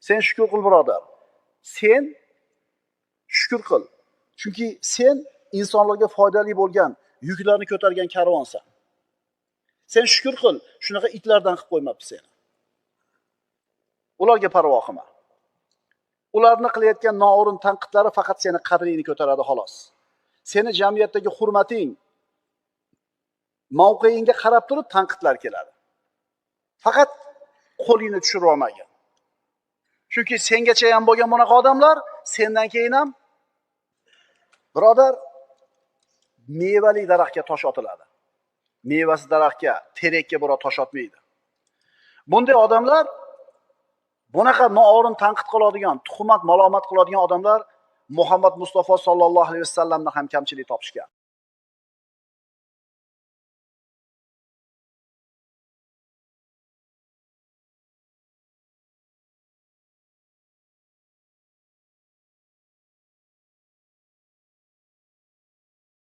Sen shukur qil, birodar. Sen shukur qil. Chunki sen insonlarga foydali bo'lgan yuklarni ko'targan karvonsan. Sen shukur qil, shunaqa itlardan qilib qo'ymabdi seni. Ularga parvo qilma. Ularni qilayotgan noo'rin tanqidlari faqat seni qadringni ko'taradi xolos. Seni jamiyatdagi hurmating, mavqeingga qarab turib tanqidlar keladi. Faqat qo'lingni tushirib olmagin. Chunki sengacha ham bo'lgan bunaqa odamlar, sendan keyin ham, birodar, mevali daraxtga tosh otiladi. Mevasi daraxtga, terakka birov tosh otmaydi. Bunday odamlar, bunaqa noo'rin tanqid qiladigan, tuhmat, malomat qiladigan odamlar Muhammad Mustafa sollallohu alayhi vasallamni ham kamchilik topishgan.